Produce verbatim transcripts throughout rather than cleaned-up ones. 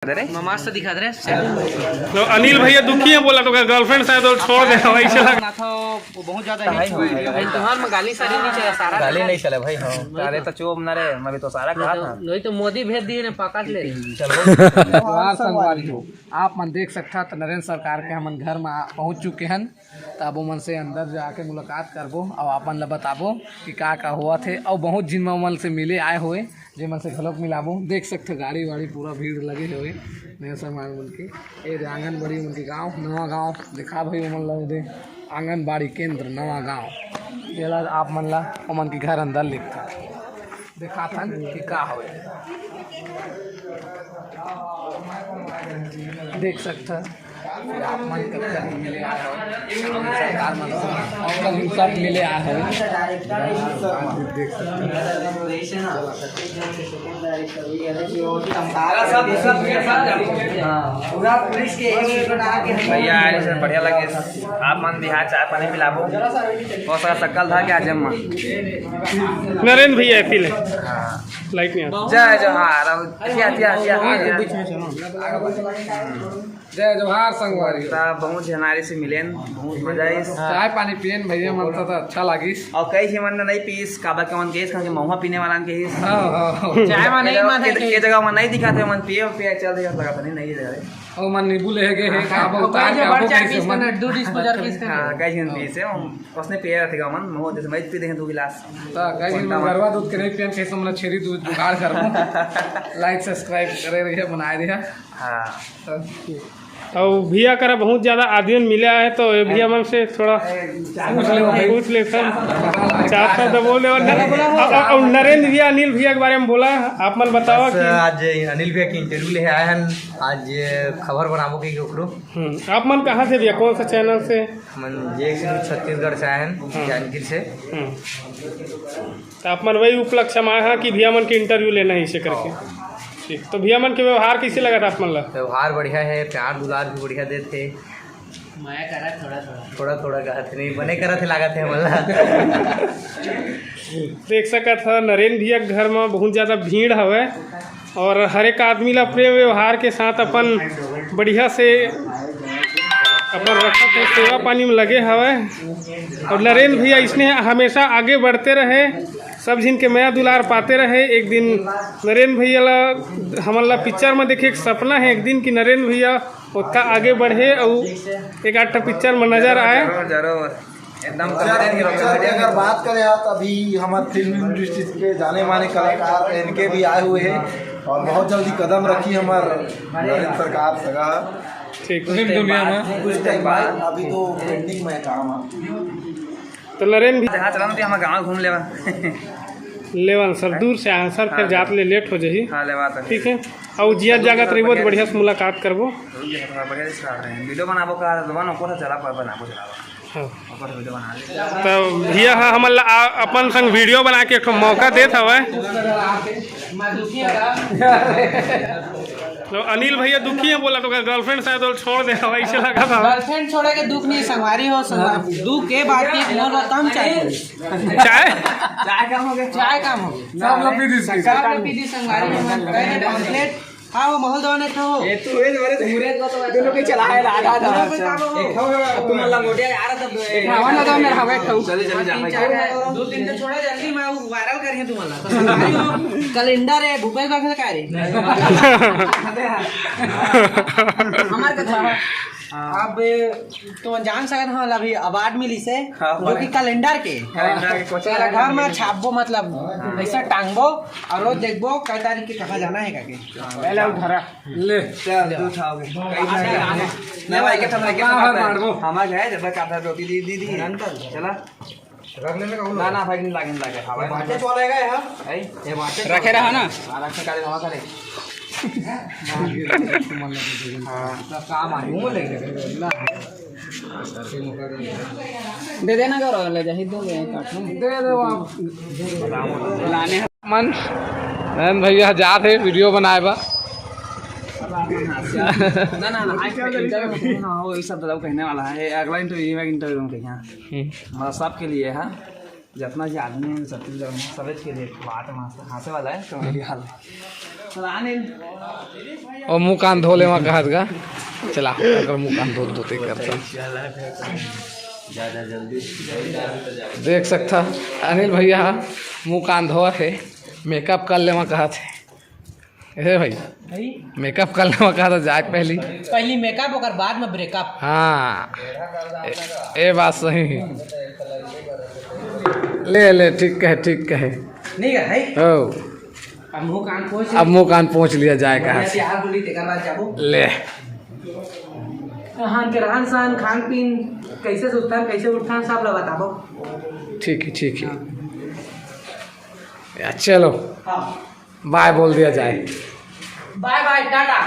अरे मस्त दिखत रहे। तो अनिल भैया दुखी है, बोला तो गर्लफ्रेंड शायद वो छोड़ दे, वही चला। ना था, वो बहुत ज्यादा हिट हुआ है। अरे तुहार में गाली साली नहीं चला, सारा गाली नहीं चला भाई। हाँ, अरे तो चुप ना रे, मैं भी तो सारा कहा था। नहीं तो मोदी भेज दिए ना, पकड़ ले। चलो। जोहार संगवारी हो, आप मन देख सकता तो नरेंद्र सरकार के हमन घर में आ- पहुंच चुके हन। त अब ओमन से अंदर जाके मुलाकात करबो, अउ आप मन ल बताबो कि का का होवत हे। अउ बहुत झिन मन से मिले आए होए, जे मन से घलोक मिलाबो। देख सकथे गाड़ी वाड़ी पूरा भीड़ लगे होए, नया सामान मन के। ए दे आंगनबाड़ी मन के गांव, नवा गांव। दिखा भाई ओमन ल, ए दे आंगनबाड़ी केंद्र नवा गांव। एला आप मन ल ओमन के घर अंदर लेगथे। दिखाथन कि का हवे। देख सकथन, आप मन कतका दिन मिले आए हो, सरकार मन से, और कभी सब मिले आए हो। देख सकथन। पूरा पुलिस के एक बना के भैया आए से बढ़िया लगे। आप मन बिहार चाय पानी पिलाबो। बहुत सारा शक्ल था क्या जम्मा। नरेंद्र भैया एती ले। हाँ। लाइट नहीं आता। जय जोहार। अब क्या, क्या, क्या, क्या? जय जोहार संगवारी। त बहुत झनारी से मिलेन, बहुत मजा आइस। चाय पानी पियन भैया, मन त अच्छा लागिस। और कई झी मन नहीं पीस, काबर के मन केस, क्योंकि महुआ पीने वाला के हिस। हाँ, हाँ। चाय में नहीं मन है ये, ये जगह मन नहीं दिखाते, मन पिए, पिए चल दिया, लगा था नहीं, नहीं जगह। ओ मन नींबू ले गए हैं, हाँ, का बोलता है, का बोलता है, बीस मिनट, दो डिस्पोजल, बीस मिनट। हाँ, कई झन पीस है, हम उसने पिए रहते का मन, महुआ जैसे मैं पी देंगे दो गिलास। त कई झन गरवा दूध के नहीं पियन, कैसे मन छेरी दूध जुगाड़ करबो। लाइक सब्सक्राइब करे रहिए, बनाए रहिए। हाँ। अउ भैया करा बहुत ज्यादा आदमी मिले आए, तो ये भैया मन से थोड़ा पूछ ले, पूछ ले सर। चार सौ दबो ले। और न-, और, और नरेंद्र भैया, अनिल भैया के बारे में बोला, आप मन बताओ बस, कि आज अनिल भैया के इंटरव्यू ले आए हैं, आज खबर बनाबो के ओकरो। हम्म, आप मन कहाँ से भैया, कौन सा चैनल से? मन जे छत्तीसगढ़ से आए हैं, हाँ। जांजगीर से। हम्म। त आप मन वही उपलक्ष्य में आए हैं कि भैया मन के इंटरव्यू लेना है इसे करके। हाँ। ठीक, तो भैया मन के व्यवहार कैसे लगा था आप मन ला? व्यवहार बढ़िया है, प्यार दुलार भी बढ़िया देते। मया करा थोड़ा थोड़ा। थोड़ा थोड़ा कहा थे, नहीं बने करा थे, लागत है हमन ला। देख सकत ह नरेंद्र भैया के घर में बहुत ज्यादा भीड़ हवे। और हर एक आदमी ला प्रेम व्यवहार के साथ अपन बढ़िया से अपन रखत हे, सेवा पानी में लगे हवय। और नरेंद्र भैया इसने हमेशा आगे बढ़ते रहे, सब झिन के मया दुलार पाते रहे। एक दिन नरेंद्र भैया ला, हमन ला पिक्चर में देखे के सपना है एक दिन कि नरेंद्र भैया ओतका आगे बढ़े अउ एक आध ठो पिक्चर में नजर आए। जरूर, जरूर। एकदम पिक्चर, पिक्चर की अगर बात करें आप, तो अभी हमारे फिल्म इंडस्ट्री के जाने माने कलाकार इनके भी आए हुए हैं और बहुत जल्दी कदम रखी हमारे नरेंद्र सरकार सगा। ठीक। फिल्म दुनिया में। कुछ टाइम बाद, अभी तो पेंडिंग में काम है। तो नरेंद्र भी जहाँ चला ना, हमारे गाँव घूम लेवा। लेवन सर, दूर से आए सर, फिर हाँ, जात ले लेट हो जाही। हाँ, लेवा तो। ठीक है, और जिया जागत रहिबो तो बढ़िया से मुलाकात करबो। बढ़िया से खा रहे हैं, वीडियो बनाबो का, वन ऊपर से चला पर बनाबो, चलाबो। हाँ। तो भैया ह हमन ला आ- अपन संग वीडियो बना के एक ठो मौका देत हवय। तो अनिल भैया दुखी है, बोला तो गर्लफ्रेंड शायद वो छोड़ दे हवय, ऐसे लगा था। गर्लफ्रेंड छोड़े के दुख नहीं, संगवारी हो, संगवारी। दुख के बात की मोर ला कम चाय पड़ी। चाय? चाय कम हो गया। चाय कम हो गया। सब ला पी दी, सब ला पी दी, संगवारी हो। कहे पम्फलेट हाँ, वो महल दवाने था वो। ये तू, ये तुम्हारे मुरे को तो दोनों के चला है, आधा, आधा। दोनों के काम हो। एक हो, तुम अल्लाह मोटे यार, तब दो, एक हवा ना दो, मेरा हवा एक खाऊ। चले, चले, जा, भाई। चार है, दो तीन तो छोड़ा जल्दी, मैं वो वायरल कर रही हूँ तुम अल्लाह। तो सरकारी हो, कैलेंडर है, भूपेश बाबू का रे। हमारे कथा। अब तो जान सकत हव, अभी अवार्ड मिलिस हे, हाँ, जो कि कैलेंडर के। कैलेंडर के कुछ तेला घर में छापबो, मतलब, हाँ। ऐसा टांगबो और रोज देखबो कै तारीख के कहाँ जाना है करके। हाँ, पहले उठा रहा। ले। चल, तू उठाओगे। ना भाई, के थम, के हाँ, थम। मारबो। हमारे है, जब तक आप रोटी दे दी, दी। चला। रख लेने का ना, ना, भाई, नहीं लागे, नहीं लागे। हाँ, भाई। बाटे चला रहेगा यहाँ। है? ये बाटे रखे रहा ना। हाँ, रखे, काले हवा करे। हाँ। काम आए। घूम ले। दे देना करो, ले जाही दो, ले काट लो। दे दो आप। लाने हैं। मन, नयन भैया जात हे वीडियो बनाए बा। ना, ना, ना, आज का इंटरव्यू में ना हो, ये सब दलाल कहने वाला है, अगला इंटरव्यू में, इंटरव्यू में कहीं। हम्म। मतलब सबके लिए है, जितना भी आदमी है छत्तीसगढ़ में, सब के लिए बात है, हंसे वाला है, कॉमेडी वाला है। ओ मुंह कान धो लेवा कहत गा। चला, अगर मुंह कान धो धोते करता। देख सकता, अनिल भैया हा मुंह कान धोवत हे, मेकअप कर लेवा कहत हे। हे भाई, भाई, मेकअप कर लेवा कहत हे, जाए पहली। पहली मेकअप, ओकर बाद में ब्रेकअप। हाँ, ए, ए बात सही है। ले, ले, ठीक कहे, ठीक कहे। नहीं है भाई। हो। अब मुंह कान पोंछ अब मुंह कान पोंछ लिया जाए कहाँ से। तैयार बोली, तेकर बाद जाबो। ले। हाँ, के रहन सहन, खान पीन, कैसे सुतन, कैसे उठन, सब ला बताबो। ठीक है, ठीक है। या, चलो। हाँ। बाय बोल दिया जाए। बाय बाय, टाटा।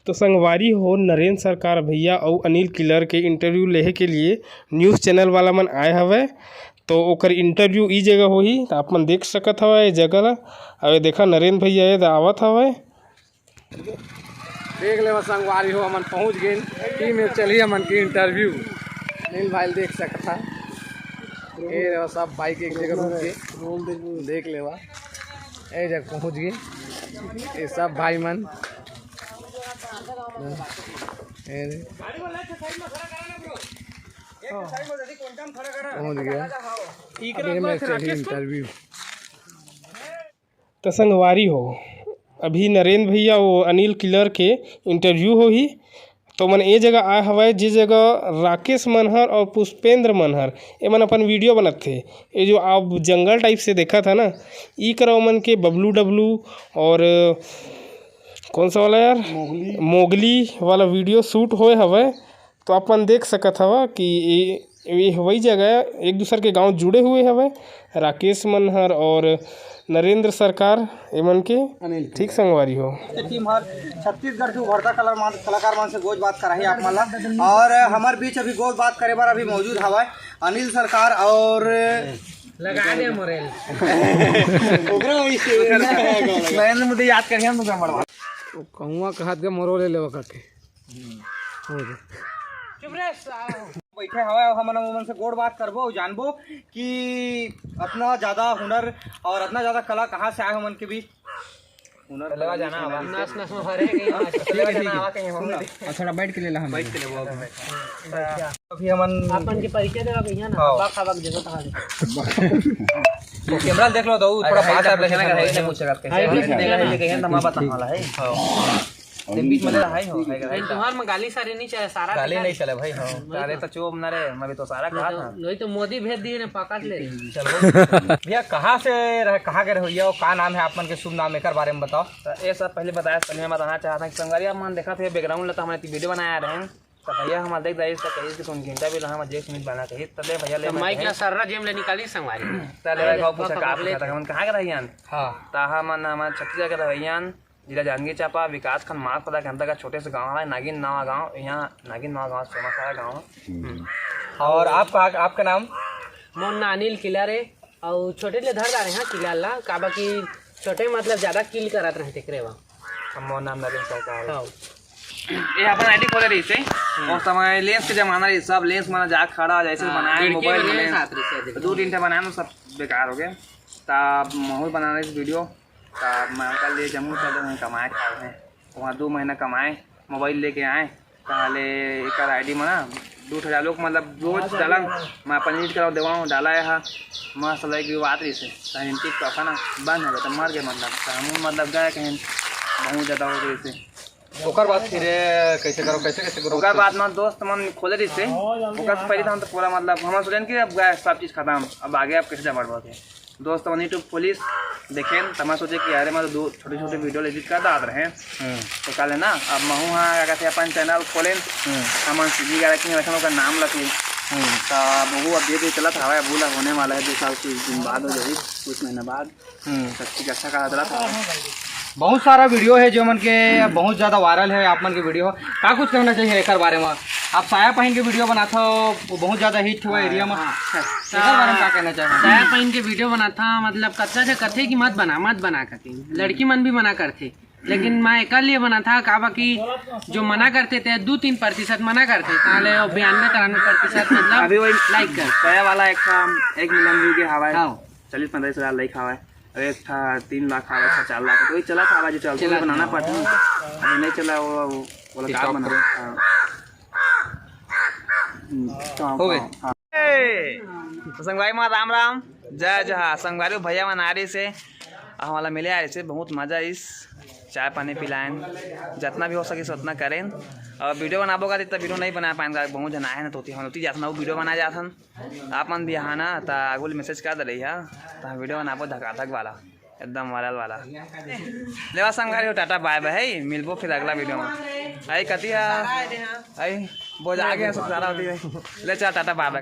तो संगवारी हो, नरेंद्र सरकार भैया अउ अनिल किलर के इंटरव्यू लेहे के लिए न्यूज़ चैनल वाला मन आए हवय। तो ओकर इंटरव्यू ई जगह होही, तो आप मन देख सकत हवय ए जगह ला। अउ ये देखा, नरेंद्र भैया ये आवत हवय। देख लेवा संगवारी हो, हमन पहुंच गए। टीम में चलिए हमन के इंटरव्यू। अनिल भाई देख सकत हा। ये रहो सब भाई के एक जगह रुक के। देख लेवा। ए जगह पहुंच गए। ये सब भाई मन। ए रे। पहुंच गया। अभी मैं चलिए इंटरव्यू। तो संगवारी हो, अभी नरेंद्र भैया वो अनिल किलर के इंटरव्यू होही। तो मन ए जगह आए हवय, जे जगह राकेश मनहर और पुष्पेंद्र मनहर, एमन अपन वीडियो बनत थे। ये जो आप जंगल टाइप से देखा था ना, ई करा ओमन के बबलू डब्लू और कौन सा वाला यार, मोगली। मोगली वाला वीडियो शूट होए हवय। तो आप मन देख सकत हवा कि ये, ये वही जगह है, एक दूसर के गांव जुड़े हुए हवय। राकेश मनहर और नरेंद्र सरकार, एमन के अनिल ठीक संगवारी हो। ये टीम हर छत्तीसगढ़ के उभरता कलाकार मन, कलाकार मन से गोज बात कराही आप मन ला। और हमर बीच अभी गोज बात करे बर अभी मौजूद हवय अनिल सरकार और लगा दे मोरेल। ओकरा वही से नरेंद्र मोदी याद करिए हम तुमसे मरवा। कौआ कहत के मोरो ले लेवा करके। हो गया। चुप रे साला। बैठे हवय, हमन ओमन से गोठ बात करबो अउ जानबो कि अतना ज्यादा हुनर और अतना ज्यादा कला कहाँ से आए हमन के बीच। हुनर लेवा जाना हवा। नस नस में भरे गई है। ठीक है, ठीक है। जाना हवा कहीं हम। सुन ना, और थोड़ा बैठ के ले ला हम। बैठ के ले वो। अभी हमन अपन के परिचय देवा भैया ना। हाँ। हवा खावा के जरूरत है। वो कैमरा देख लो तो थोड़ा अरे, पास हाइट आप लेके अपने ना, हाइट पूछेगा कैसे हाइट है। पूछेगा। कहिए ना, मैं बताने वाला है। हाँ। दिन बीच में ले रहा है, हो, है, है। तुहार में गाली सारी नहीं चले, सारा गाली बेकार। नहीं चले भाई, हाँ। वही अरे तो। तो चुप ना रे, मैं भी तो सारा नहीं कहा तो, था। नहीं तो मोदी भेज दिए ना, पकड़ ले। चलो। भैया, कहाँ से रह, कहाँ के रहे भैया, और का नाम है आप मन के, शुभ नाम, एकर बारे में बताओ। तो ये सब पहले बताया, तनिया मैं बताना चाहता हूँ कि संगवारी आप मन देखा थे, बैकग्राउंड ला तो हमन वीडियो बनाया रहे हैं। तो भैया हमारे देख रहे हैं, तो कहिए कि तुम घंटा भी ला, हम जेब सुमित बना कहिए, तो ले भैया, ले तो मैं माइक कहिए। ला सर्रा जेब ले निकाली संगवारी। तो ले भाई, गाँव पूछा, कहाँ पूछा था, हम कहाँ के रहियान? हाँ। तो हमन, हमन छत्तीसगढ़ के रहियान। जिला जांजगीर चांपा, विकासखंड मालखोदा के अंतर्गत छोटे से गांव है नागिन नवा गांव। यहाँ नागिन नवा गांव फेमस है गांव। हम्म। और आपका, आपका नाम? मोर नाम अनिल किलर है और छोटे ले धर डारे हैं किलर ला, काबर कि छोटे मतलब ज्यादा किल करत रहे तेकरे वा। हम मोर नाम नवीन सरकार है। हाँ। ये अपन आईडी खोले रही से, हम्म। और समय लेंस के जमाना रही, सब लेंस माना जा खड़ा जैसे हाँ, बनाए खिड़की मोबाइल में में लेंस। साथ रही से। दो तीन ठे बनाए ना, सब बेकार हो गए। तब महूँ बनाना इस वीडियो। त मैं ओकर लिए जम्मू चले गए कमाए खाए में। वहाँ दो महीना कमाए, मोबाइल लेके आए, ताले एकर आईडी में ना दो ठो लोग मतलब रोज डालन, मैं अपन एडिट करा देवा हूँ, डाला है हा, मस्त लाइक व्यू आत रही से, त एंटी तो ना बंद हो गया, तो मर गए मतलब, तो हम मतलब गए कहीं बहुत ज़्यादा हो गए से। ओकर बाद फिर कैसे करो, कैसे, कैसे करो? ओकर बाद में दोस्त मन खोले रही से, ओकर से पहले तो हम तो पूरा मतलब हम सोचें कि अब गए सब चीज़ खत्म, अब आगे अब कैसे बढ़ बढ़ के। दोस्त मन YouTube खोलिस, देखेन, त मैं सोचे कि अरे, मैं तो दो छोटे-छोटे वीडियो एडिट कर डालत रहें। हम्म। तो कहले ना, अब महू हा, का कहते, अपन चैनल खोलेन। हम्म। हमन सीजी गायक में रखेन, ओकर नाम रखेन। हम्म। त अब वो अब धीरे-धीरे चलत हवय, अब वो ला होने वाला है, दो साल, कुछ दिन बाद हो जाही, कुछ महीना बाद। हम्म। त ठीक, अच्छा कहा चलत हवय। बहुत सारा वीडियो है जो मन के बहुत ज्यादा वायरल है, आप मन के वीडियो। का कुछ कहना चाहिए एकर बारे में? आप साया पहन के वीडियो बनात हो, वो बहुत ज्यादा हिट हुआ एरिया में। हाँ। एकर बारे में का कहना चाहे? साया पहन के वीडियो बनात हा, मतलब कतका झन कथे कि मत बना, मत बना करके। लड़की मन भी मना करथे, लेकिन मैं एकर लिए बनात हा, काबर कि जो मना करथे ते दू तीन प्रतिशत मना करथे, ताले वो बयानबे तिरानबे प्रतिशत मतलब अभी वही लाइक कर। साया वाला एक, एक मिलियन व्यू के हवा है। हाँ। चालीस पैंतालीस हजार लाइक हवा है। एक ठा तीन लाख आवे, एक ठा चार लाख, तो वही चला था, आज चल चला बनाना था। पड़ता है। अभी नहीं चला वो, वो वाला का स्टॉप बना। करो। हाँ। हम्म, तो, हो गए। हाँ। ए, तो संगवारी मन राम राम, जय जोहार। संगवारी भैया मन आ रहिसे, हमला मिले आ रहिसे, बहुत मजा आइस, चाय पानी पिलायन, जितना भी हो सके उतना करेन। और वीडियो बनाबो का, इतना वीडियो नहीं बना पाएन, बहुत जना है ना, तो हम लोग जाथन, वो वीडियो बना जाथन। आप मन भी आहा ना, त आगू ले मैसेज कर दे रही है, त हम वीडियो बनाबो धकाधक वाला, एकदम वायरल वाला। लेवा संगवारी हो, टाटा बाय बाय, है, मिलबो फिर अगला वीडियो में। आई कती है, आई बोझा गया सब सारा होती है। ले चल, टाटा बाय बाय।